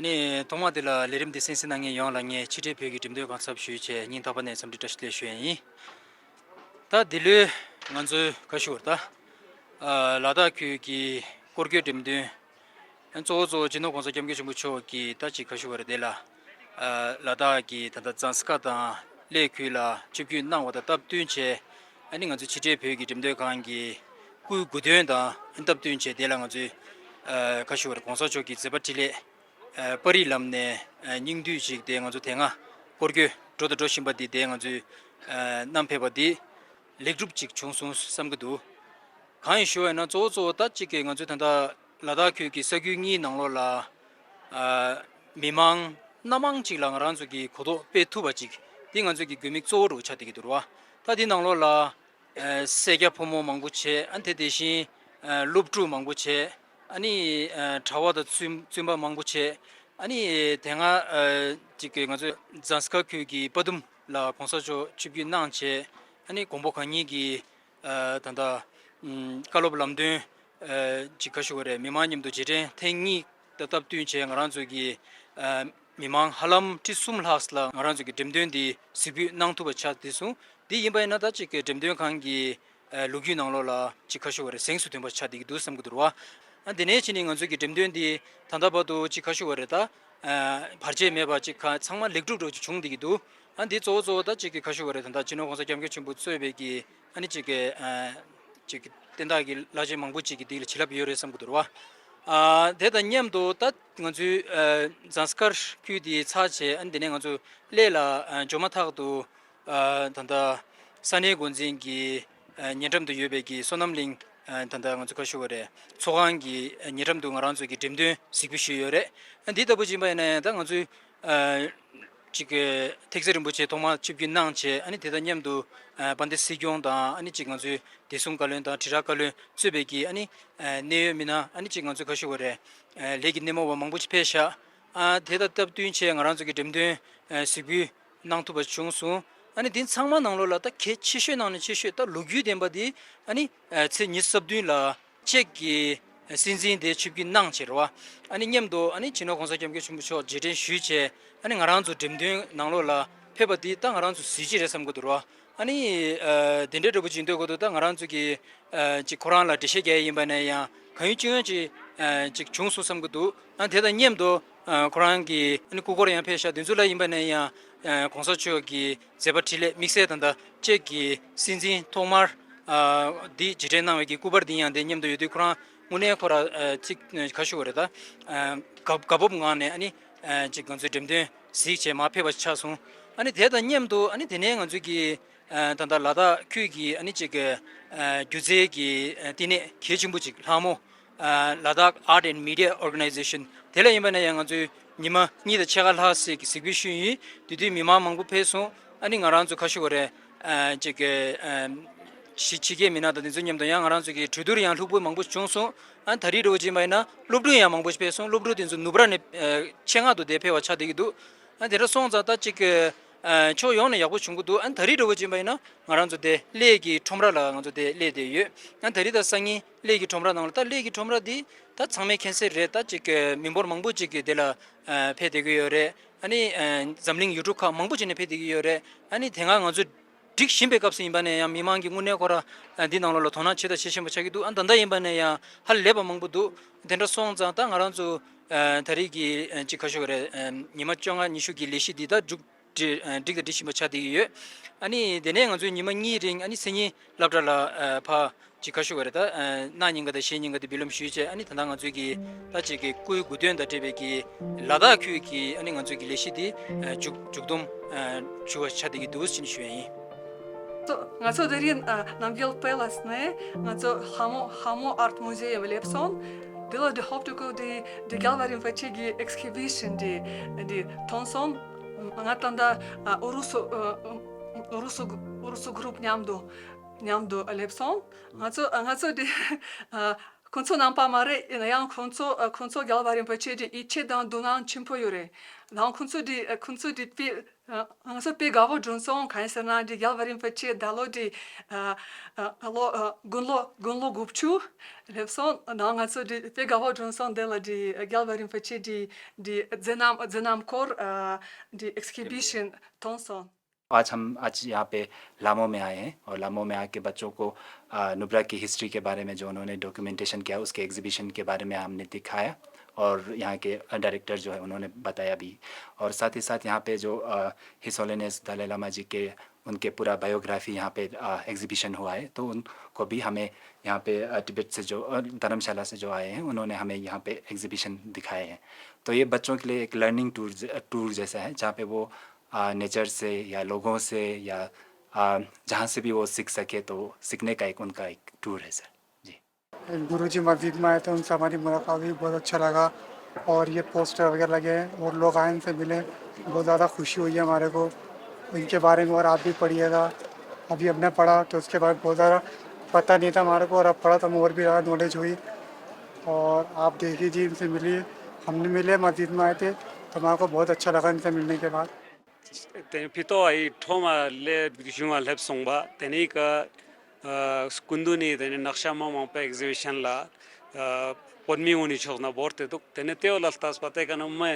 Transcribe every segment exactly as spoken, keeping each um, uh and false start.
ཨ་ནི་ཐོག་མ་དེ་ལ་ལས་རིམ་འདི་གསན་གཟིགས་གནང་མཁན་ཡོངས་ལ་ངས་ཕྱི་འབྲེལ་བོད་ཀྱི་འགྲེམས་སྟོན་ཁང་ཚབ་ཞུས་བྱས་སྙིང་ཐག་པ་ནས་འཚམས་འདྲི་བཀྲ་ཤིས་བདེ་ལེགས་ཞུ་ཡ་ཡིན། ད་འདི་ལོའི་ང་ཚོའི་ཁ་ཤོར་ད་ལ་དྭགས་ཁུལ་གྱི་སྐོར་སྐྱོད་འགྲེམས་སྟོན། གཙོ་བོ་གཙོ་བོ་སྤྱི་ནོར་༸གོང་ས་༸སྐྱབས་མགོན་ཆེན་པོ་མཆོག་གིས་ད་ཅིག་ཁ་ཤོར་བ་རེད་དེ་ལ། ལ་དྭགས་ཀྱི་ད་ལྟ་ཛམ་སི་ཁ་དང་གླེ་ཁུལ་ལ་ཆིབས་བསྒྱུར་གནང་བ་དང་སྟབས་བསྟུན་བྱས། ཨ་ནི་ང་ཚོའི་ཕྱི་འབྲེལ་བོད་ཀྱི་འགྲེམས་སྟོན་ཁང་གི་སྐུའི་དགུང་སྟོན་དང་སྟབས་བསྟུན་བྱས་དེ་ལ་ང་ཚོའི་ཁ་ཤོར་བ་རེད་༸གོང་ས་མཆོག་གི་མཛད་པ་འཕྲིན་ལས། པར་རིས་ལམ་ནས་སྙིང་བསྡུས་ཅིག་དེ་ང་ཚོ་དེ་སྔ་སྐོར་སྐྱོད་འགྲོ་དང་འགྲོ་བཞིན་པ་འདི་དེ་ང་ཚོས་བསྣམས་ཕེབས་པ་འདི་ལེགས་གྲུབ་ཅིག་བྱུང་སོང་བསམ་གྱི་འདུག་གང་ཡིན་ཞུ་བ་ཡིན་ན་གཙོ་བོ་གཙོ་བོ་ད་ཅིག་གི་ང་ཚོའི་ད་ལྟ་ལ་དྭགས་ཁུལ་གྱི་ས་ཁུལ་གཉིས་ནང་ལོགས་ལ་མི་མང་སྣ་མང་ཅིག་ལ་ང་རང་ཚོ་གི་གོ་རྟོགས་སྤེལ་ཐུབ་པ་ཅིག་འདི་ང་ཚོ་གི་དགོས་དམིགས་གཙོ་བོ་རུ་ཆགས་བསྡད་ཀྱི་འདུག་ར་བ། ད་འདི་ནང་ལོགས་ལ། སེར་སྐྱ་ཕོ་མོ་མང་པོ་བྱས། ཨ་དེ་དེ་བཞིན་སློབ་ཕྲུག་མང་པོ་བྱས། ཨ་ནི་གྲྭ་བ་དང་བཙུན་བཙུན་པ་མང་པོ་བྱས། ཨ་ནི་དེ་སྔ་ཅིག་གི་ང་ཚོ་ཛམ་སི་ཁ་ཁུལ་གྱི་དཔའ་དུམ་ལ་༸གོང་ས་མཆོག་ཆིབས་བསྒྱུར་གནང་བྱས། ཨ་ནི་མགོན་པོ་གང་ཉིད་ཀྱི་ད་ལྟ་བཀའ་སློབ་ལམ་སྟོན་ཅིག་ག་ཞུ་བ་རེད། མི་མང་མཉམ་དུ་རྗེས་དྲན་ཐེངས་གཉིས་ད་སྟབས་བསྟུན་བྱས། ང་རང་ཚོ་གི་མི་མང་ཧ་ལམ་ཁྲི་གསུམ་ལྷག་ལ་ང་རང་ཚོ་གི་འགྲེམས་སྟོན་འདི་གཟིགས་འབུལ་གནང་ཐུབ་པ་ཆགས་བསྡད་སོང་། འདི་ཡིན་པ་ཡིན་ན་ད་ཅིག་གི་འགྲེམས་སྟོན་ཁང་གི་ལོ་རྒྱུས་ནང་ལོགས་ལ་ཅིག་ག་ཞུ་བ་རེད། གཟེངས་སུ་ཐོན་པ་ཆགས་བསྡད་ཀྱི་འདུག་བསམ་གྱི་འདུག་ར་བ། ཨ་འདི་ནས་ཕྱིན་ནས་ང་ཚོ་གི་འགྲེམས་སྟོན་འདི་ད་ལྟ་བར་དུ་ཅིག་ག་ཞུ་བ་རེད། ད་བར་ཆད་མེད་པ་ཅིག་ག་ཚང་མ་ལེགས་གྲུབ་འགྲོ་ཅིག་བྱུང་བསྡད་ཀྱི་འདུག་ཨ་འདི་གཙོ་བོ་གཙོ་བོ་ད་ཅིག་གི་ག་ཞུ་བ་རེད། ད་ལྟ་སྤྱི་ནོར་༸གོང་ས་༸སྐྱབས་མགོན་ཆེན་པོ་གཙོས་པའི་གི་ཨ་ནི་ཅིག་གི་ཨ་ཅིག་གི་བསྟན་བདག་གི་བླ་ཆེན་མང་པོ་ཅིག་གི་འདི་ལ་བྱིན་རླབས་ཡོད་རེད་བསམ་གྱི་འདུག་ར་བ། ཨ་དེ་དང་མཉམ་དུ་ད་ང་ཚོའི་ཨ་ཛམ་སི་ཁར་ཁུལ་འདི་ཚར་བྱས། ཨ་ནི་དེ་ནས་ང་ཚོ་གླེ་ལ་ཨ་འབྱོར་མ་ཐག་ཏུ་ཨ་ད་ལྟ་ས་གནས་འགོ་འཛིན་གྱི་ཨ་ཉེ་འགྲམ་དུ་ཡོད་པའི་གི་བསོད་ནམས་གླིང་ཨ་ད་ལྟ་ང་ཚོ་ག་ཞུ་བ་རེད། ཚོགས་ཁང་གི་ཉེ་འགྲམ་དུ་ང་རང་ཚོ་གི་འགྲེམས་སྟོན་གཟིགས་འབུལ་ཞུས་ཡོད་རེད། ཨ་འདི་ལྟ་བུ་ཅིག་ཡིན་པ་ཡིན་ན་ཡང་ད་ང་ཚོའི་ཨ་ཅིག་གི་ཐེག་ཚེ་རིན་པོ་ཆེ་ཐོག་མར་ཆིབས་བསྒྱུར་གནང་བྱས། ཨ་ནི་དེ་དང་མཉམ་དུ་ཨ་དཔལ་ལྡན་སྲིད་སྐྱོང་དང་ཨ་ནི་ཅིག་ང་ཚོའི་བདེ་སྲུང་བཀའ་བློན་དང་དྲིལ་བསྒྲགས་བཀའ་བློན་གཙོས་པའི་གི་ཨ་ནི་ཨ་གནད་ཡོད་མི་སྣ་ཨ་ནི་ཅིག་ང་ཚོའི་ག་ཞུ་བ་རེད། ཨ་ལས་ཀྱི་སྣེ་མོ་བ་མང་པོ་ཞིག་ཕེབས་ཤག་ཨ་དེ་དང་སྟབས་བསྟུན་བྱས་ང་རང་ཚོ་གི་འགྲེམས་སྟོན་ཨ་གཟིགས་འབུལ་གནང་ཐུབ་པ་བྱུང་སོང་། ཨ་ནི་འདི་ཚང་མ་ནང་ལོགས་ལ་ད་གལ་ཆེ་ཤོས་ནང་ནས་ཆེ་ཤོས་ད་ལོ་རྒྱུས་ལྡན་པ་འདི་ཨ་ནི་ཨ་ཚེས་ཉི་ཤུ་རྩ་བདུན་ལ་ཅེཀ་གི་སྲིད་འཛིན་དེ་ཆིབས་བསྒྱུར་གནང་བྱས་རེད་བ། ཨ་ནི་མཉམ་དུ་ཨ་ནི་སྤྱི་ནོར་༸གོང་ས་༸སྐྱབས་མགོན་ཆེན་པོ་མཆོག་རྗེས་དྲན་ཞུས་བྱས། ཨ་ནི་ང་རང་ཚོ་འགྲེམས་སྟོན་ནང་ལོགས་ལ་ཕེབས་པ་འདི་ད་ང་རང་ཚོ་གཟི་བརྗིད་རེད་བསམ་གྱི་འདུག་རེད་བ། ཨ་ནི་ཨ་དེ་འདྲའི་འདྲ་པོ་ཅིག་འདོད་དགོས་འདུག་ད་ང་རང་ཚོ་གི་ཨ་ཅིག་ཁོ་རང་ལ་འགྲེལ་བཤད་རྒྱག་ཡ་ཡིན་པ་ན་ཡང་གང་ཡོད་ཅི་ཡོད་ཅིག་ཨ་ཅིག་བྱུང་སོང་བསམ་གྱི་འདུག་ཨ་དེ་དང་མཉམ་དུ་ཨ་ཁོ་རང་གི་ཨ་ནི་སྐུ་འཁོར་ཡང་ཕེབས་ཤག་དེ་ཚོ་ལ་ཡིན་པ་ན་ཡང་ཨ་༸གོང་ས་མཆོག་གི་མཛད་པ་འཕྲིན་ལས་དམིགས་བསལ་ད་ལྟ་ཅེཀ་གི་སྲིད་འཛིན་ཐོག་མར་ཨ་འདི་རྗེས་དྲན་གནང་བའི་གི་སྐུ་པར་འདི་ཡང་དེ་མཉམ་དུ་ཡོད་དུས་ཁོ་རང་དངོས་གནས་ཁོ་ར་ཨ་ཅིག་ག་ཞུ་བ་རེད། ད་ཨ་དགའ་དགའ་སྤོབས་ངང་ནས་ཨ་ནི་ཨ་ཅིག་ང་ཚོའི་འགྲེམས་སྟོན་གཟིགས་བྱས་མར་ཕེབས་པ་ཆགས་སོང་། ཨ་ནི་དེ་དང་མཉམ་དུ་ཨ་ནི་དེ་ནས་ང་ཚོའི་གི་ཨ་ད་ལྟ་ལ་དྭགས་ཁུལ་གྱི་ཨ་ནི་ཅིག་གི་ཨ་སྒྱུ་རྩལ་གྱི་ཨ་བསྟི་གནས་གལ་ཆེན་པོ་ཅིག་ལྷ་མོ་ཨ་Ladakh Art and Media Organization དེ་ལ་ཡིན་པ་ན་ཡང་ང་ཚོས་ཉི་མ་གཉིས་དང་ཕྱེད་ཀ་ལྷག་ཙམ་གྱི་གཟིགས་འབུལ་ཞུས་ཡིན། དེ་དུས་མི་མང་མང་པོ་ཕེབས་སོང་། ཨ་ནི་ང་རང་ཚོ་ག་ཞུ་བ་རེད། ཨ་ཅིག་གི་ཨ་ཕྱི་ཕྱི་རྒྱལ་མི་སྣ་དང་དེ་ཚོ་མཉམ་དུ་ཡང་ང་རང་ཚོ་གི་གྲོས་བསྡུར་ཡང་ལྷུག་པོ་མང་པོ་བྱུང་སོང་། ཨ་ད་རེས་འདྲ་བོ་ཅིག་ཡིན་པ་ཡིན་ན་སློབ་ཕྲུག་ཡང་མང་པོ་ཕེབས་སོང་། སློབ་ཕྲུག་དེ་ཚོ་ནུབ་ར་ནས་ཨ་ཆེད་མངགས་དུ་དེ་ཕེབས་པ་ཆགས་བསྡད་ཀྱི་འདུག་ཨ་དེ་འདྲ་སོང་ཙང་ད་ཅིག་གི་ཨ་ཕྱོགས་ཡོངས་ནས་ཡག་པོ་བྱུང་གི་འདུག་ཨ་ད་རེས་འདྲ་བོ་ཅིག་ཡིན་པ་ཡིན་ན་ང་རང་ཚོ་དེ་གླེ་གི་ཁྲོམ་ར་ལ་ང་ཚོ་དེ་གླེ་དེ་ཡོད། ཨ་ད་རེས་ད་སང་ཉིན་གླེ་གི་ཁྲོམ་ར་ནང་ལ་ད་གླེ་གི་ཁྲོམ་ར་དེ་ད་ཚང་མས་མཁྱེན་གསལ་རེད། ད་ཅིག་གི་མི་འབོར་མང་པོ་ཅིག་གི་དེ་ལ་ཨ་ཕེབས་བསྡད་ཀྱི་ཡོད་རེད། ཨ་ནི་ཨ་འཛམ་གླིང་ཡུལ་གྲུ་ཁག་མང་པོ་ཅིག་ནས་ཕེབས་བསྡད་ཀྱི་ཡོད་རེད། ཨ་ནི་དེ་སྔ་ང་ཚོ་སྒྲིག་བཞིན་པའི་སྐབས་སུ་ཡིན་པ་ནས་ཡང་མི་མང་གི་དངོས་གནས་ཁོ་ར་ཨ་འདི་ནང་ལོགས་ལ་དོ་སྣང་བྱེད་དང་བྱེད་བཞིན་པ་ཆགས་ཀྱི་འདུག་ཨ་ད་ལྟ་ཡིན་པ་ནས་ཡང་ཧ་ལས་པ་མང་པོ་འདུག་དེ་འདྲ་སོང་ཙང་ད་ང་རང་ཚོ་ཨ་ད་རེས་ཀྱི་ཨ་ཅིག་ག་ཞུ་བ་རེད། ཨ་ཉི་མ་བཅོ་ལྔ་ཉི་ཤུ་གི་ལས་གཞི་འདི་ད་མཇུག་སྒྲིལ་ཨ་སྒྲིག་དང་སྒྲིག་བཞིན་པ་ཆགས་བསྡད་ཀྱི་ཡོད། ཨ་ནི་དེ་ནས་ང་ཚོས་ཉི་མ་གཉིས་རིང་ཨ་ནི་སང་ཉིན་སློབ་གྲྭ་ལ་ཨ་ཕ་ཅིག་ག་ཞུ་བ་རེད། ད་ཨ་གནངས་ཉིན་ཀ་དང་གཞེས་ཉིན་ཀ་དེ་འབུལ་ལམ་ཞུས་བྱས། ཨ་ནི་ད་ལྟ་ང་ཚོའི་གི་ད་ཅིག་གི་སྐུའི་དགུང་སྟོན་དང་འབྲེལ་བའི་གི་ལ་དྭགས་ཁུལ་གྱི་ཨ་ནི་ང་ཚོའི་གི་ལས་གཞི་འདི་ཨ་མཇུག་མཇུག་སྡོམ་ཨ་ཞུ་བ་ཆགས་བསྡད་ཀྱི་འདུག་ཟེར་ནས་ཞུ་ཡ་ཡིན། ང་ཚོ་དེ་རིང་ཨ་རྣམ་རྒྱལ་པེ་ལེ་སི་ནས་ང་ཚོ་ལྷ་མོ་ལྷ་མོ་ཨར་ཊི་མུ་ཛེ་ཡམ་སླེབས་སོང་། འདི་ལ་འདི་ཧོབ་ཏུ་བཀོད་དེ་འདི་རྒྱལ་བ་རིན་པོ་ཆེ་གི་ཨེག་སི་ཀི་བི་ཤན་འདི་འདི་ཐོན་སོང་། ང་ད་ལྟ་ཨ་ཨུ་རུ་སུ་ཨ་ ཨུ་རུ་སུ་ཨུ་རུ་སུ་གུ་རུབ་མཉམ་དུ་མཉམ་དུ་སླེབས་སོང་། ང་ཚོ་ང་ཚོ་འདི་ཁོང་ཚོ་ནང་པ་མ་རེད། ཡིན་ན་ཡང་ཁོང་ཚོ་ཁོང་ཚོ་རྒྱལ་བ་རིན་པོ་ཆེ་འདི་ཡིད་ཆེས་དང་དོ་སྣང་ཆེན་པོ་ཡོད་རེད། ནང་ཁོང་ཚོ་འདི་ཁོང་ཚོ་འདི་དཔེ་ང་ཚོ་དཔེ་དགའ་བོ་བྱུང་སོང་། གང་ཡིན་ཟེར་ན་འདི་རྒྱལ་བ་རིན་པོ་ཆེ་ད་ལོ་འདི་ལོ་དགུང་ལོ་དགུང་ལོ་དགུ་བཅུ་སླེབས་སོང་། ནང་ང་ཚོ་འདི་དཔེ་དགའ་བོ་བྱུང་སོང་། དེ་ལ་འདི་རྒྱལ་བ་རིན་པོ་ཆེ་འདི་འདི་མཛད་རྣམ་མཛད་རྣམ་སྐོར་འདི་ཨེག་སི་བི་ཤན་མཐོང་སོང་། आज हम आज यहाँ पे लामो में आए हैं और लामो में आके बच्चों को नुब्रा की हिस्ट्री के बारे में जो उन्होंने डॉक्यूमेंटेशन किया, उसके एग्जीबिशन के बारे में हमने दिखाया। और यहाँ के डायरेक्टर जो है उन्होंने बताया भी। और साथ ही साथ यहाँ पे जो हिज होलिनेस दलाई लामा जी के उनके पूरा बायोग्राफी यहाँ पे एग्जीबिशन हुआ है, तो उनको भी हमें यहाँ पे टिबेट से जो धर्मशाला से जो आए हैं उन्होंने हमें यहाँ पे एग्जीबिशन दिखाए हैं। तो ये बच्चों के लिए एक लर्निंग टूर टूर जैसा है, जहाँ पे वो नेचर से या लोगों से या जहाँ से भी वो सीख सके, तो सीखने का एक उनका एक टूर है सर। जी। गुरुजी मस्जिद में आए थे, उनसे हमारी मुलाकात हुई, बहुत अच्छा लगा। और ये पोस्टर वगैरह लगे हैं और लोग आए, उनसे मिले, बहुत ज़्यादा खुशी हुई है हमारे को। इनके बारे में और आप भी पढ़िएगा। अभी हमने पढ़ा तो उसके बाद बहुत ज़्यादा पता नहीं था हमारे को, और अब पढ़ा तो हमें और भी ज़्यादा नॉलेज हुई। और आप देखिए जी, इनसे मिलिए, हमने मिले, मस्जिद में आए थे, तो हमारे को बहुत अच्छा लगा इनसे मिलने के बाद। དེ་ཕི་ཏོ་ཨའི་ཁྲོ་མ་ལེ་གཞུང་ང་སླེབས་སོང་བ། དེ་ནས་ཀ་སྐུ་མདུན་ནི་དེ་ནས་ནག་ཤ་མ་མང་པོ་ཨེག་ཟི་བི་ཤན་ལ་བོད་མི་ངོ་ནས་ཕྱོགས་ན་བོར་ཏེ་འདུག་དེ་ནས་ཏེའོ་ལ་ལྟས་པ་དེ་ཀ་ན་མི་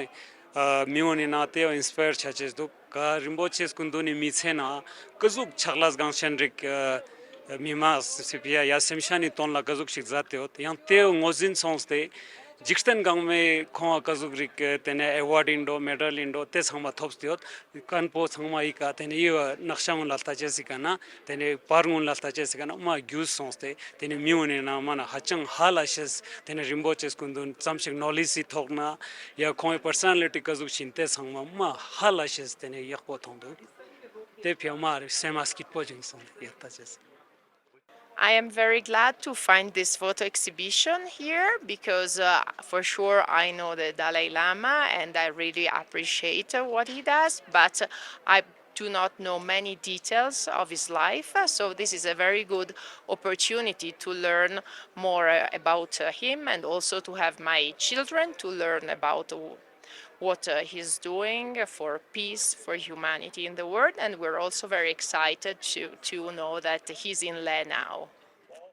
མི་ངོ་ནས་ན་ཏེའོ་ཨིན་སི་པ་ཡར་ཆ་ཅེས་འདུག་ག་རིན་པོ་ཆེ་སྐུ་མདུན་ནི་མི་ཚེ་ན་ཀ་ཟུག་ཆག་ལས་གང་ཆེན་རིག་མི་མ་སི་ཕི་ཡ་ཡ་སེམས་ཤ་ནི་དོན་ལ་ཀ་ཟུག་ཞིག་མཛད་དེ་ཡོད། ཡང་ཏེའོ་ངོས་འཛིན་སོང་སྟེ། འཇིག་རྟེན་གང་མེད་ཁོང་ལ་ཀ་ཟུག་རིག་དེ་ནས་ཨེ་ཝར་ཌི་ཡིན་འགྲོ་མེ་ཌལ་ཡིན་འགྲོ་དེ་ཚང་མ་ཐོབ་སྟེ་ཡོད། མཁན་པོ་ཚང་མ་ཡི་ཀ་དེ་ནས་ཡི་ནག་ཤ་ངོ་ལ་ལྟ་ཅེས་སི་ཀ་ན་དེ་ནས་པར་ངོ་ལ་ལྟ་ཅེས་སི་ཀ་ན་མ་རྒྱུས་སོང་སྟེ་དེ་ནས་མི་ངོ་ནས་ན་མ་ན་ཧ་ཅང་ཧ་ལ་ཤེས། དེ་ནས་རིན་པོ་ཆེ་སྐུ་མདུན་ཙམ་ཞིག་ནོ་ལེ་ཇི་ཐོག་ན་ཡ་ཁོང་གི་པར་སོ་ན་ལི་ཊི་ཀ་ཟུག་ཤིན་དེ་ཚང་མ་མ་ཧ་ལ་ཤེས། དེ་ནས་ཡག་པོ་མཐོང་འདུག་དེ་ཕི་མ་རེ་སེམས་མ་སྐྱིད་པོ་ཅིག་སོང་སྟེ་ཡ་ལྟ་ཅེས། I am very glad to find this photo exhibition here because uh, for sure I know the Dalai Lama and I really appreciate uh, what he does, but I do not know many details of his life. So this is a very good opportunity to learn more uh, about uh, him and also to have my children to learn about uh, what uh, he's doing for peace, for humanity in the world. And we're also very excited to, to know that he's in Lanao.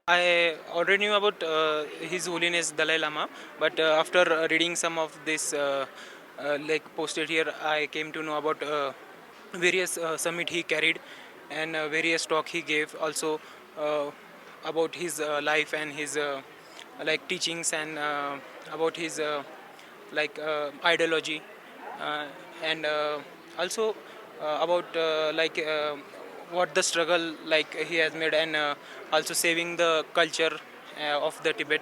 I already knew about uh, His Holiness Dalai Lama, but uh, after uh, reading some of this, uh, uh, like posted here, I came to know about uh, various uh, summit he carried and uh, various talk he gave. Also uh, about his uh, life and his uh, like teachings and uh, about his uh, like uh, ideology uh, and uh, also uh, about uh, like uh, what the struggle like he has made and uh, also saving the culture uh, of the Tibet.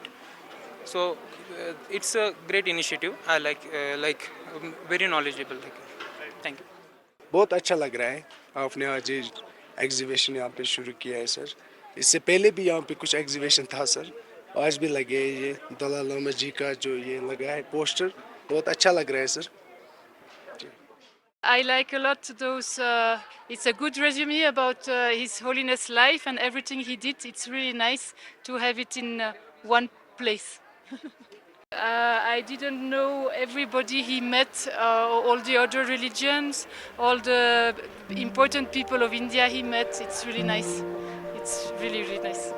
So uh, it's a great initiative. I like uh, like um, very knowledgeable. Like, thank you. बहुत अच्छा लग रहा है आपने आज ये एग्जीबिशन यहाँ पे शुरू किया है सर। इससे पहले भी यहाँ पे कुछ एग्जीबिशन था सर, आज भी लगे हैं ये दलाई लामा जी का जो ये लगा है पोस्टर, बहुत अच्छा लग रहा है sir. I like a lot those. Uh, it's a good resume about uh, His Holiness life and everything he did. It's really nice to have it in uh, one place. Uh, I didn't know everybody he met, uh, all the other religions, all the important people of India he met. It's really nice. It's really, really nice.